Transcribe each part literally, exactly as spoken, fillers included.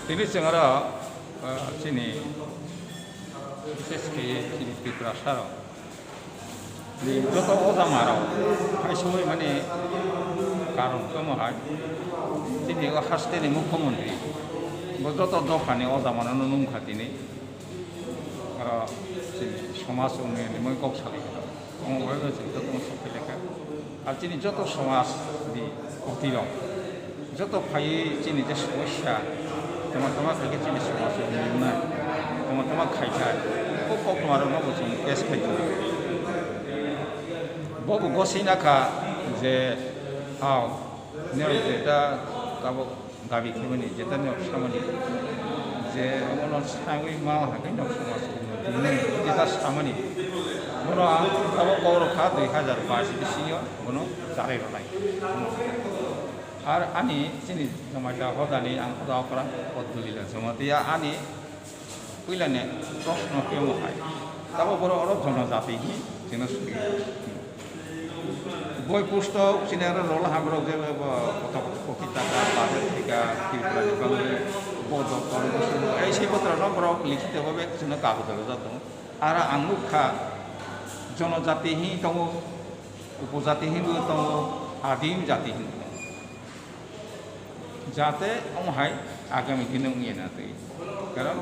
Tini chwng oro, ah, chini, bises khe chini Tiprasa rok, ni joto oja ma rok, hai soi mani karon tamo hai, chini o haste ni mukhyamantri, bo joto dopha ni oja ma no nung kha tini, oro chini somaj unnoyon ni mui kok salai kha. Omo bai bai chwng joto no sok khe lekha. Ar chini joto somaj ni kwtwi rok, joto phaiwi chini je somosya, tama tama khai khe chini somaj ni wngnai, tama tama khai kha, o koktwma rok no bo chwng case khai tongo. Bo bo gosina kha je, ao, nini je ta tabuk dabi khaimani, jeta nok samani, je omono saiwi ma hakhe nok samani, jeta samani. Bono ang tabuk kok rwkha dui hazar bais bisingo bono charai rwnai. Ar ani chini Jamatia hodani ang hoda okra Podgulila Jamatia ani puilani proshno khe omo hai. Tabuk borok oro jonojati hi chwngno suri. Boi pustok chini aro rola ha borok je bo kotok kokita ka bajar thika Tripura ni bagwi bo doktor bo suru. Ei sei botra no borok likhito bhabe chwngno kagoj rwjak tongo. Aro ang nukha jonojati hi tongo, upojati hi bo tongo, adim jati hi tongo. Jate omo hai agami dino wngya na twi. Karon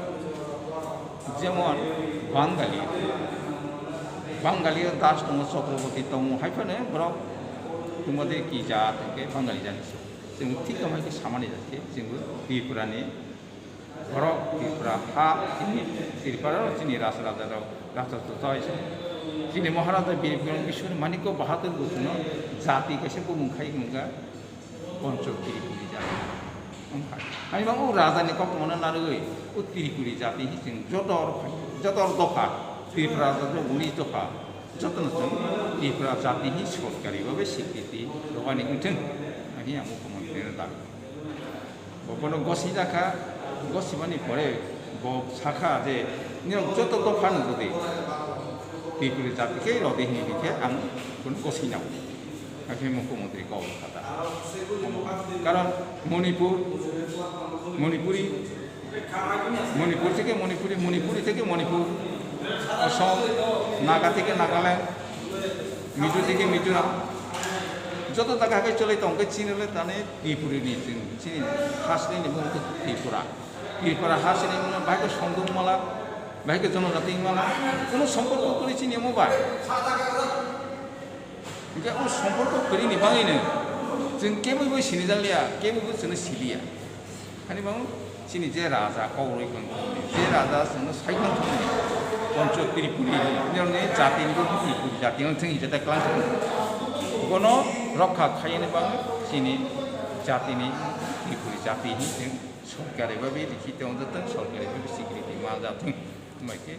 jemon Bangali, Bangali o Das tongo, Chakraborty tongo, hai phano borok tongmadi ki jat hwnkhe Bangali jani se. Chwng thik tongmai khe samani jat khe chwngbo Tripura ni borok, Tripura ha, chini Tripura rok chini ras raja rok, raja joto hai se. Chini Maharaja Bir Bikram Kishore Manikya Bahadur bo chwngno jati kaisa bumung khai wngkha. Poncho Tripuri jati. Wngkha. Ani bang o raja ni koktwma no narwgwi o Tripuri jati hi chwng joto oro phai, joto oro dopha, Tripura jati unis dopha, joto no chwng Tripura jati hi sorkari bhabe sikriti rwmani wngthwng, ani ang mukhyamantri no dabi. Bo bono gosi jakha, gosimani pore bo sakha je, "Nirok joto dopha no jodi Tripuri jati khe rwdi hini hinkhe ang bono gosi nao." Hakhe mukhyamantri kok rwkha ta. Karon Manipur, Manipuri, Manipur theke Manipuri, Manipuri theke Manipur, Assam, Naga theke Nagaland, Mizo theke Mizoram. Joto jaga hake chole tongkhe chini le tane Tripuri ni chini, chini hasteni mung khe Tripura. Tripura hasteni mung bahai khe songduk mala, bahai khe jonojati mala, kono somporko kwrwi chini omo ba. Hingke o somporko kwrwini bagwino chwng keboi bai sinijakliya, keboi bo chwngno siliya. Hani bang chini je raja kok rwi tong thangni, je raja chwngno sai tong thangni, Poncho Tripuri ni, nirokni jatini bo Tripuri jati wng thang hingke ta klang thang. Bono rokha khaiyani bagwi chini jatini Tripuri jati hin chwng sorkari bai bai rikhi tong jathang, sorkari bai bai sikriti ma jathang. Mai khe